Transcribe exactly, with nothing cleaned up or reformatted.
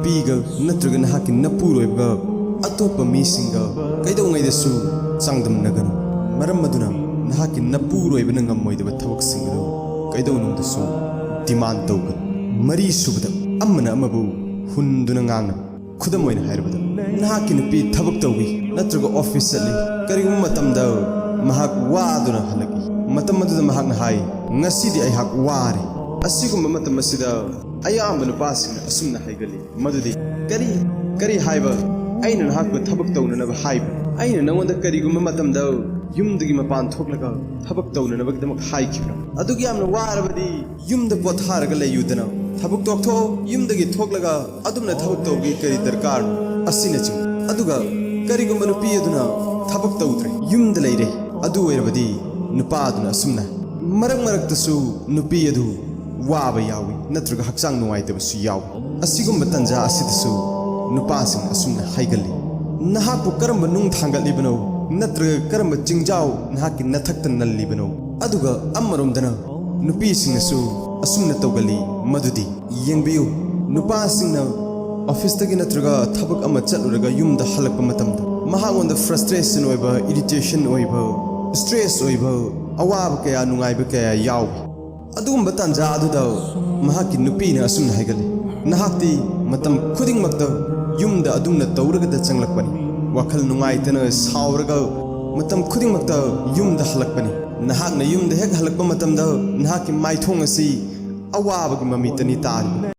ꯅꯨꯄꯤꯒ ꯅꯠꯇ꯭ꯔꯒ ꯅꯍꯥꯛꯀꯤ ꯅꯄꯨꯔꯣꯏꯕꯒ ꯑꯇꯣꯞꯄ ꯃꯤꯁꯤꯡꯒ ꯀꯩꯗꯧꯉꯩꯗꯁꯨ ꯆꯥꯡꯗꯝꯅꯒꯅꯨ꯫ ꯃꯔꯝ ꯑꯗꯨꯅ ꯅꯍꯥꯛꯀꯤ ꯅꯄꯨꯔꯣꯏꯕꯅ ꯉꯝꯃꯣꯏꯗꯕ ꯊꯕꯛꯁꯤꯡ ꯑꯗꯨ ꯀꯩꯗꯧꯅꯨꯡꯗꯁꯨ ꯗꯤꯃꯥꯟ ꯇꯧꯒꯅꯨ꯫ ꯃꯔꯤ ꯁꯨꯕꯗ, ꯑꯃꯅ ꯑꯃꯕꯨ ꯍꯨꯟꯗꯨꯅ ꯉꯥꯡꯅꯕ꯫ ꯈꯨꯗꯝ ꯑꯣꯏꯅ ꯍꯥꯏꯔꯕꯗ, ꯅꯍꯥꯛꯀꯤ ꯅꯨꯄꯤ ꯊꯕꯛ ꯇꯧꯏ ꯅꯠꯇ꯭ꯔꯒ ꯑꯣꯐꯤꯁ ꯆꯠꯂꯤ꯫ ꯀꯔꯤꯒꯨꯝꯕ ꯃꯇꯝꯗ ꯃꯍꯥꯛ ꯋꯥꯗꯨꯅ ꯍꯜꯂꯛꯏ꯫ ꯃꯇꯝ ꯑꯗꯨꯗ ꯃꯍꯥꯛꯅ ꯍꯥꯏ, "ꯉꯁꯤꯗꯤ ꯑꯩꯍꯥꯛ ꯋꯥꯔꯦ"꯫ ꯑꯁꯤꯒꯨꯝꯕ ꯃꯇꯝ ꯑꯁꯤꯗ ꯑꯌꯥꯝꯕ ꯅꯨꯄꯥꯁꯤꯡꯅ ꯑꯁꯨꯝꯅ ꯍꯥꯏꯒꯜꯂꯤ, ꯃꯗꯨꯗꯤ, "ꯀꯔꯤ, ꯀꯔꯤ ꯍꯥꯏꯕ? ꯑꯩꯅ ꯅꯍꯥꯛꯄꯨ ꯊꯕꯛ ꯇꯧꯅꯅꯕ ꯍꯥꯏꯕ? ꯑꯩꯅ ꯅꯉꯣꯟꯗ ꯀꯔꯤꯒꯨꯝꯕ ꯃꯇꯝꯗ ꯌꯨꯝꯗꯒꯤ ꯃꯄꯥꯟ ꯊꯣꯛꯂꯒ ꯊꯕꯛ ꯇꯧꯅꯅꯕꯒꯤꯗꯃꯛ ꯍꯥꯏꯈꯤꯕ꯭ꯔꯥ? ꯑꯗꯨꯛ ꯌꯥꯝꯅ ꯋꯥꯔꯕꯗꯤ ꯌꯨꯝꯗ ꯄꯣꯊꯥꯔꯒ ꯂꯩꯌꯨꯗꯅ꯫ ꯊꯕꯛ ꯇꯣꯛꯊꯣꯛꯑꯣ, ꯌꯨꯝꯗꯒꯤ ꯊꯣꯛꯂꯒ ꯑꯗꯨꯝꯅ ꯊꯕꯛ ꯇꯧꯕꯒꯤ ꯀꯔꯤ ꯗꯔꯀꯥꯔꯅꯣ?" ꯑꯁꯤꯅꯆꯤꯡꯕ꯫ ꯑꯗꯨꯒ ꯀꯔꯤꯒꯨꯝꯕ ꯅꯨꯄꯤ ꯑꯗꯨꯅ ꯊꯕꯛ ꯇꯧꯗ꯭ꯔꯦ, ꯌꯨꯝꯗ ꯂꯩꯔꯦ, ꯑꯗꯨ ꯑꯣꯏꯔꯕꯗꯤ ꯅꯨꯄꯥ ꯑꯗꯨꯅ ꯑꯁꯨꯝꯅ, ꯃꯔꯛ ꯃꯔꯛꯇꯁꯨ ꯅꯨꯄꯤ ꯑꯗꯨ ꯋꯥꯕ ꯌꯥꯎꯏ ꯅꯠꯇ꯭ꯔꯒ ꯍꯛꯆꯥꯡ ꯅꯨꯡꯉꯥꯏꯇꯕꯁꯨ ꯌꯥꯎꯏ꯫ ꯑꯁꯤꯒꯨꯝꯕ ꯇꯟꯖꯥ ꯑꯁꯤꯗꯁꯨ ꯅꯨꯄꯥꯁꯤꯡ ꯑꯁꯨꯝꯅ ꯍꯥꯏꯒꯜꯂꯤ, "ꯅꯍꯥꯛꯄꯨ ꯀꯔꯝꯕ ꯅꯨꯡ ꯊꯥꯡꯒꯠꯂꯤꯕꯅꯣ ꯅꯠꯇ꯭ꯔꯒ ꯀꯔꯝꯕ ꯆꯤꯡꯖꯥꯎ ꯅꯍꯥꯛꯀꯤ ꯅꯊꯛꯇ ꯅꯜꯂꯤꯕꯅꯣ?" ꯑꯗꯨꯒ ꯑꯃꯔꯣꯝꯗꯅ ꯅꯨꯄꯤꯁꯤꯡꯅꯁꯨ ꯑꯁꯨꯝꯅ ꯇꯧꯒꯜꯂꯤ, ꯃꯗꯨꯗꯤ, ꯌꯦꯡꯕꯤꯌꯨ, ꯅꯨꯄꯥꯁꯤꯡꯅ ꯑꯣꯐꯤꯁꯇꯒꯤ ꯅꯠꯇ꯭ꯔꯒ ꯊꯕꯛ ꯑꯃ ꯆꯠꯂꯨꯔꯒ ꯌꯨꯝꯗ ꯍꯜꯂꯛꯄ ꯃꯇꯝꯗ ꯃꯍꯥꯛꯉꯣꯟꯗ ꯐ꯭ꯔꯁꯇ꯭ꯔꯦꯁꯟ ꯑꯣꯏꯕ, ꯏꯔꯤꯇꯦꯁꯟ ꯑꯣꯏꯕ, ꯁ꯭ꯇ꯭ꯔꯦꯁ ꯑꯣꯏꯕ, ꯑꯋꯥꯕ ꯀꯌꯥ, ꯅꯨꯡꯉꯥꯏꯕ ꯀꯌꯥ ꯌꯥꯎꯏ꯫ ꯑꯗꯨꯒꯨꯝꯕ ꯇꯥꯟꯖꯥ ꯑꯗꯨꯗ ꯃꯍꯥꯛꯀꯤ ꯅꯨꯄꯤꯅ ꯑꯁꯨꯝꯅ ꯍꯥꯏꯒꯜꯂꯤ, "ꯅꯍꯥꯛꯇꯤ ꯃꯇꯝ ꯈꯨꯗꯤꯡꯃꯛꯇ ꯌꯨꯝꯗ ꯑꯗꯨꯝꯅ ꯇꯧꯔꯒꯗ ꯆꯪꯂꯛꯄꯅꯤ꯫ ꯋꯥꯈꯜ ꯅꯨꯡꯉꯥꯏꯇꯅ ꯁꯥꯎꯔꯒ ꯃꯇꯝ ꯈꯨꯗꯤꯡꯃꯛꯇ ꯌꯨꯝꯗ ꯍꯜꯂꯛꯄꯅꯤ꯫ ꯅꯍꯥꯛꯅ ꯌꯨꯝꯗ ꯍꯦꯛ ꯍꯜꯂꯛꯄ ꯃꯇꯝꯗ ꯅꯍꯥꯛꯀꯤ ꯃꯥꯏꯊꯣꯡ ꯑꯁꯤ ꯑꯋꯥꯕꯒꯤ ꯃꯃꯤꯠꯇꯅꯤ ꯇꯥꯔꯤꯕ꯫